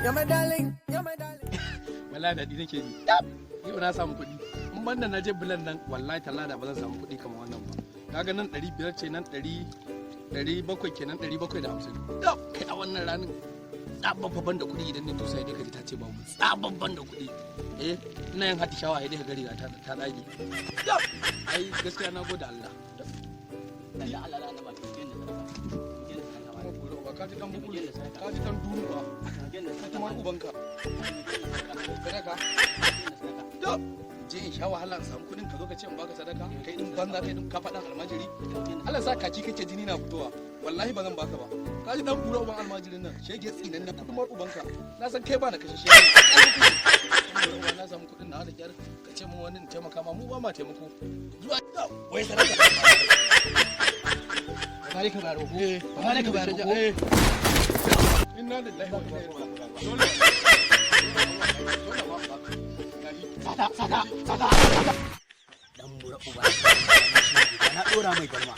You're my darling, you're my darling. Wallahi daɗi nake ji. Yau na samu kuɗi. In banda na je bulan nan, wallahi talla da ba zan samu kuɗi kamar wannan ba. Kaga nan 500 ce, nan 700 kenan, 750. Kai, a wannan ranin tsababban da kuɗi, idan ne tusa dai ka ji ta ce babu. Tsababban da kuɗi. Eh, ina yin hatishawa sai dai ka gari ta ta tsage. Ai gaskiya na gode Allah. Da Allah da Allah ba ta da sadaka. Ba ka ji dan bukulu, ka ji dan duru ba kuma ubanka sadaka. To, je in sha wahala in samu kuɗin, ka zo ka ce in baka sadaka. Kai din banza, kai din ka faɗan almajiri. Allah sa kaki kake jini na fitowa. Wallahi ba zan baka ba. Ka ji dan bura uban almajirin nan, shege tsinan ne kudumar ubanka. Na san kai ba na kashe shege. Na samu kuɗin na da kyar, ka ce mun wani in taimaka ma. Mu ba ma taimako zuwa wai sadaka. Ba ka bayar ko? Ba ka bayar ko? Inna lillahi wa inna ilaihi raji'un. Dole dole ba baka. Sata, sata, sata. Dan bura uba. Na dora mai galma.